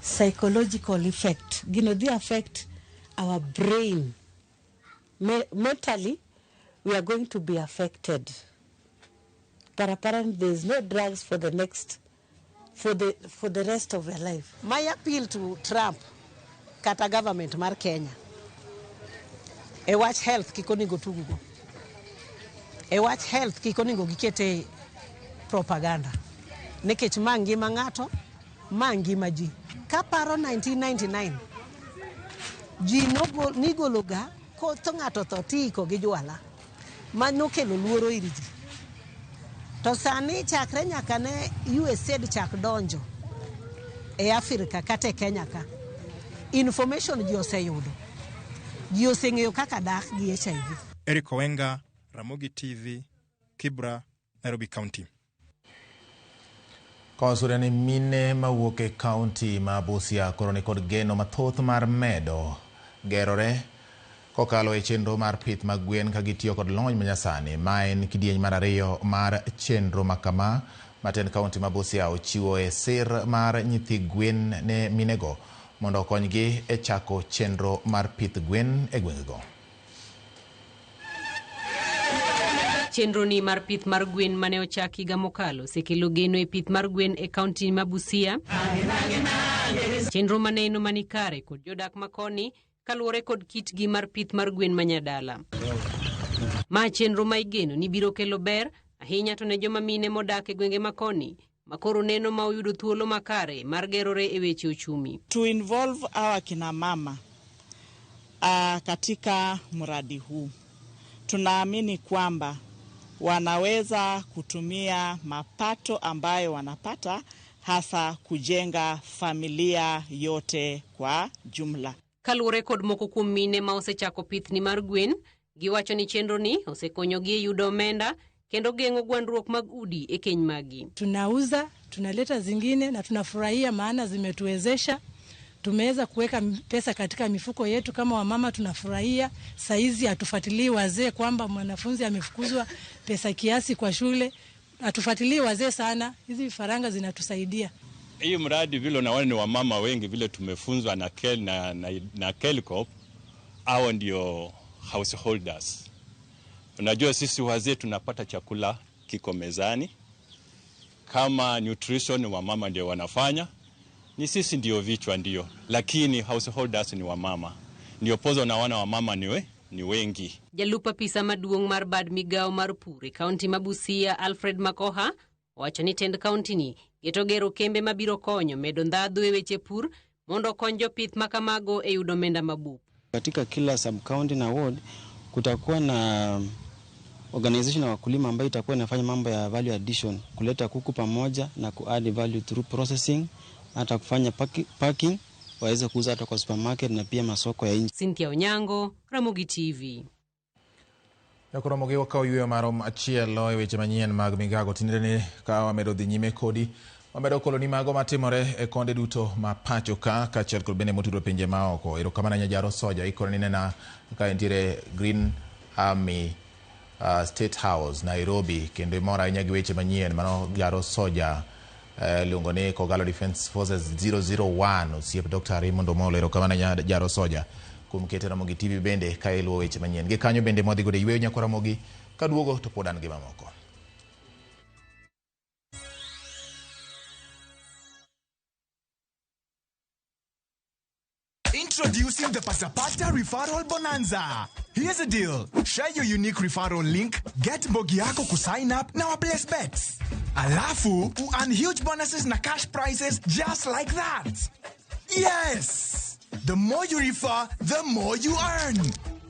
[SPEAKER 17] psychological effect. Gino dhi affect our brain. Mentally, we are going to be affected. But apparently there is no drugs for the next, for the rest of your life.
[SPEAKER 18] My appeal to Trump, kata government mar Kenya, e wach health kik onego tugo. E wach health kik onego gikete propaganda. Nikech ma ngima ng'ato, ma ngima ji. Kaparo 1999, ji nigologa kotho ng'ato tho tiiko gi jwala. Ma nokelo luoro ir ji. To sani chakre nyaka ne USAID chak donjo e Afrika kata e Kenya ka, information ji oseyudo. Ji oseng'eyo kaka dak gi HIV.
[SPEAKER 16] Eric Owenga, Ramogi TV, Kibra, Nairobi County.
[SPEAKER 1] Kawasure ni mine mawuok e kaunti ma Busia koro ni kod geno mathoth mar medo gerore kokalo e chenro mar pith mag gwen ka gitiyo kod lony manyasani. Ma en kidieny mar 2 mar chenro makama matend kaunti ma Busia ochiwo e sir mar nyithi gwen ne minego mondo okonygi e chako chenro mar pith gwen e gwengego.
[SPEAKER 19] Chenro ni mar pith mar gwen mane ochak higa mokalo osekelo geno e pith mar gwen e kaunti ma Busia. Chenro maneno manikare kod jodak makoni kaluwore kod kitgi mar pith mar gwen manyadala. Ma chenro ma igeno ni biro kelo ber Ahinya to ne joma mine modak e gwenge makoni makoro neno ma oyudo thuolo makare mar gerore e weche uchumi.
[SPEAKER 20] To involve our kina mama katika mradi huu. Tunaamini kwamba wanaweza kutumia mapato ambayo wanapata hasa kujenga familia yote kwa jumla.
[SPEAKER 19] Kaluwore kod moko kuom mine ma osechako pithni mar gwen, giwacho ni chenro ni osekonyogi e yudo omenda kendo geng'o gwandruok mag udi e keny magi.
[SPEAKER 21] Tunauza, tunaleta zingine na tunafurahia, maana zimetuwezesha. Tumeweza kuweka pesa katika mifuko yetu kama wamama, tunafurahia. Saizi hatufuatilii wazee kwamba mwanafunzi amefukuzwa pesa kiasi kwa shule, hatufuatilii wazee sana. Hizi faranga zinatusaidia.
[SPEAKER 23] Hii mradi vile unaona ni wamama wengi vile tumefunzwa na Kel, na Kelcop, hao ndio householders. Unajua sisi wazee tunapata chakula kiko mezani, kama nutrition wamama ndio wanafanya, ni sisi ndio vichwa ndio, lakini householders ni wamama. Ndio pozo na wana wamama ni wengi.
[SPEAKER 19] Jalup apisa maduong' mar bad migawo mar pur e kaunti ma Busia Alfred Makoha owacho ni tend kaunti ni geto gero kembe mabiro konyo medo ndhadhu e weche pur mondo okony jopith makamago e yudo omenda mabup.
[SPEAKER 24] Katika kila sub county na ward kutakuwa na organization ya wakulima ambayo itakuwa inafanya mambo ya value addition, kuleta kuku pamoja na ku add value through processing, hata kufanya packing waweze kuuza hata kwa supermarket na pia masoko ya nje.
[SPEAKER 19] Cynthia Onyango, Ramogi TV.
[SPEAKER 1] Ramogi wakawo yweyo marom achiel e weche manyien mag migago tinende ni ka wamedo dhi nyime kodi wamedo koloni mago matimore e konde duto ma pacho ka kaachiel kod bende motudore pinje maoko. Erokamano ahinya Jaro Soja, ikore ni nena ka entiere Green Army State House Nairobi, kendo imor ahinya gi weche manyien mano Jaro Soja iluongo ni Kogalo Defence Forces 001 osiep Dr. Raymond Omolo. Erokamano ahinya Jaro Soja kuom kete Ramogi TV bende ka iluwo weche manyien. Gi kanyo bende mwadhi godo e yweyo nyakwa Ramogi kaduogo to pod an gi mamoko.
[SPEAKER 25] Introducing the Pasapata Referral Bonanza. Here's a deal. Share your unique referral link, get mbogi yako kusign up na waplace bets. Alafu, earn huge bonuses na cash prizes just like that. Yes! The more you refer, the more you earn.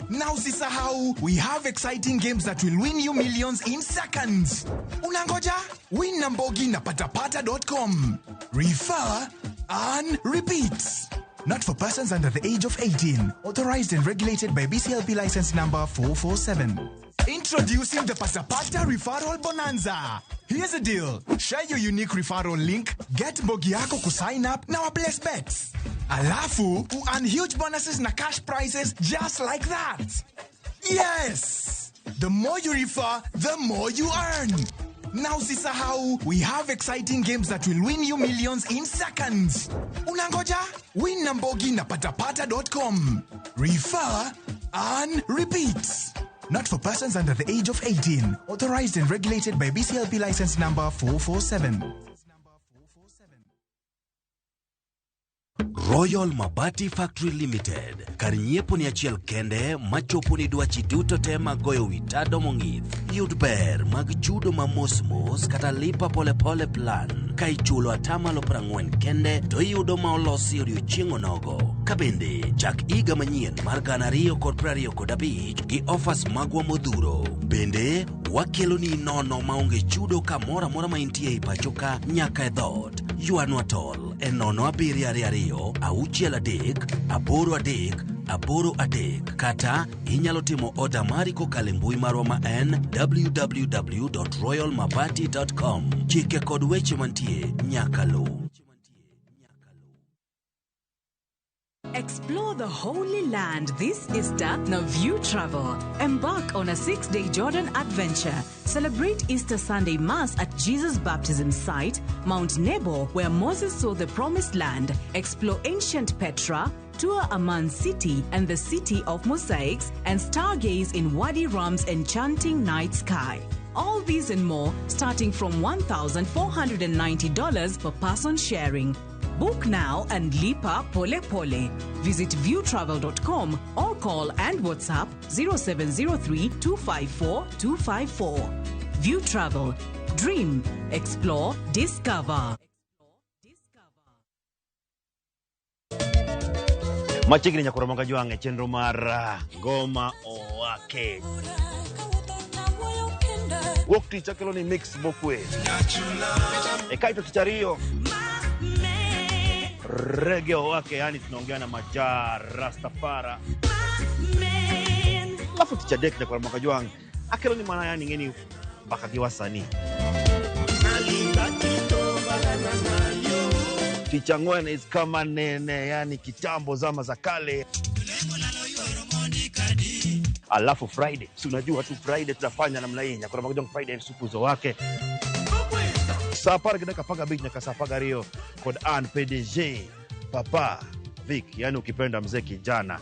[SPEAKER 25] Now usisahau, we have exciting games that will win you millions in seconds. Unangoja? Win na mbogi na patapata.com. Refer, earn, repeat. Not for persons under the age of 18. Authorized and regulated by BCLP license number 447. Introducing the Pasapata Referral Bonanza. Here's a deal. Share your unique referral link, get mbogi yako kusign up na waplace bets. Alafu, earn huge bonuses na cash prizes just like that. Yes! The more you refer, the more you earn. Now usisahau, we have exciting games that will win you millions in seconds. Unangoja? Win na mbogi na patapata.com. Refer, earn, repeat. Not for persons under the age of 18. Authorized and regulated by BCLP license number 447.
[SPEAKER 26] Royal Mabati Factory Limited. Kar nyiepo ni achiel kende machopo ni dwachi duto te mag goyo wi tado mong'ith. Yud ber mag chudo ma mos mos kata lipa polepole plan. Ka ichulo 40% kende to iyudo ma olosi odiochieng' onogo. Ka bende chak higa manyien mar 2025 gi offers magwa modhuro. Bende wakeloni nono maonge chudo kamoro amora ma intie e pacho ka nyaka e dhoot. Ywanwa tol e 0722 63 83 83 kata inyalo timo oda mari kokalo e mbui marwa ma en www.royalmabati.com. Chike kod weche mantie nyaka luw.
[SPEAKER 27] Explore the Holy Land this Easter na View Travel. Embark on a 6-day Jordan adventure. Celebrate Easter Sunday Mass at Jesus' baptism site, Mount Nebo, where Moses saw the Promised Land. Explore ancient Petra, tour Amman City and the City of Mosaics, and stargaze in Wadi Rum's enchanting night sky. All these and more starting from $1,490 per person sharing. Book now and lipa pole pole. Visit viewtravel.com or call and WhatsApp 0703 254 254. View Travel. Dream, explore, discover.
[SPEAKER 2] Machiegni nyaka Ramogi Ajwang' e chenro mar Ngoma Owake. Wuok tich akelo ni mix mokwe. E kaeto tich ariyo rege owake, yani tunaongea na majaa Rastafara. Alafu tich adek nyaka Ramogi Ajwang' akelo ni mana yani ng'eni mbaka gi wasanii. Tich ang'wen is kama nene, yani kitambo, zama za kale. Alafu Friday, si unajua tu Friday tunafanya namna hii, nyakora Magajong Friday supuzo wake saa apar gi dakika apar gabich nyaka saa apar gariyo kod an PDG Papa Vic, yani ukipenda mzee kijana.